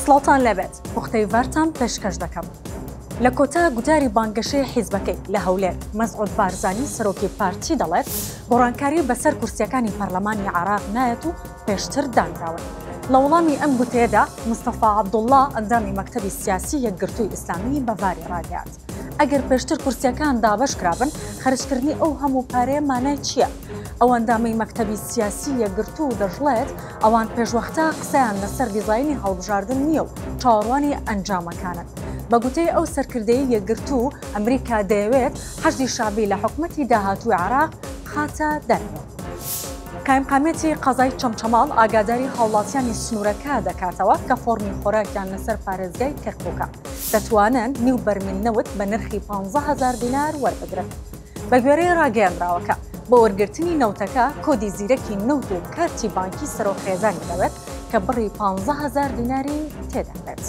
سڵاوتان لێبێت، پوختەی ڤارتان پێشکەش دەکەم. لە کۆتا گوتاری بانگەشەی حیزبەکەی لە هەولێر، مەسعود بارزانی سەرۆکی پارتی دەڵێت، گۆڕانکاری بەسەر کورسییەکانی پەرلەمانی عێراق نایەت و پێشتر دانراون. لە وەڵامی ئەم گوتەیەدا مستەفا عەبدوڵڵا ئەندامی مەکتەبی سیاسی یەکگرتووی ئیسلامی بە ڤاری ڕاگەیاند، ئەگەر پێشتر کورسییەکان دابەشکرابن، خەرجکردنی ئەو هەموو پارەیە مانای چییە؟ ئەو ئەندامەی مەکتەبی سیاسی یەکگرتوو دەشڵێت، ئەوان پێشوەختە قسەیان لەسەر دیزاینی هەڵبژاردن نییە و چاوەڕوانی ئەنجامەکانن. بە گوتەی ئەو سەرکردەی یەکگرتوو، ئەمریکا دەیەوێت حەشدی شەعبی لە حکومەتی داهاتووی عێراق بخاتە دەرەوە. قایمقامیەتی قەزای چەمچەماڵ ئاگاداری هاوڵاتیانی سنوورەکە دەکاتەوە کە فۆڕمی خۆراکیان لەسەر پارێزگای کەرکوکە، دەتوانن نیو بەرمیل نەوت بە نرخی 15 هەزار دینار وەربگرن. بەگوێرەی ڕاگەیەندراوەکە، بۆ وەرگرتنی نەوتەکە کۆدی زیرەکی نەوت و کارتی بانکی سەرۆک خێزانی دەوێت کە بڕی 15 هەزار دیناری تێدابێت.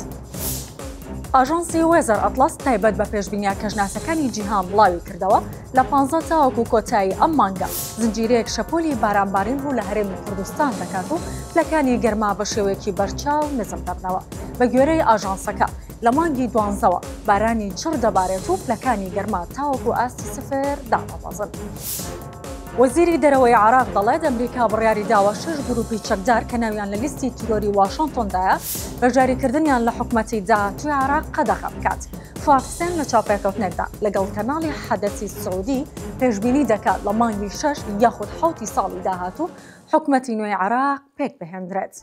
ئاژانسی وێزەر ئەتڵەس تایبەت بە پێشبینیە کەشناسەکانی جیهان بڵاوی کردەوە، لە 15 تاوەکو کۆتایی ئەم مانگە زنجیرەیەک شەپۆلی بارانبارین ڕوو لە هەرێمی کوردستان دەکات و پلەکانی گەرما بە شێوەیەکی بەرچاو نزم دەبنەوە. بەگوێرەی ئاژانسەکە، لە مانگی دوانزەوە بارانی چڕ دەبارێت و پلەکانی گەرما تاوەکو ئاستی سفر دادەبەزن. وەزیری دەرەوەی عێراق دەڵێت، ئەمریکا بڕیاری داوە شەش گروپی چەکدار کە ناویان لە لیستی تیرۆری واشنتۆندایە، بەشداریکردنیان لە حکومەتی داهاتووی عێراق قەدەغە بکات. فواد حوسێن لە چاوپێکەوتنێکدا لەگەڵ کەناڵی حەدەسی سعودی پێشبینی دەکات لە مانگی شەش یاخود حەوتی ساڵی داهاتوو حکومەتی نوێی عێراق پێکبهێندرێت.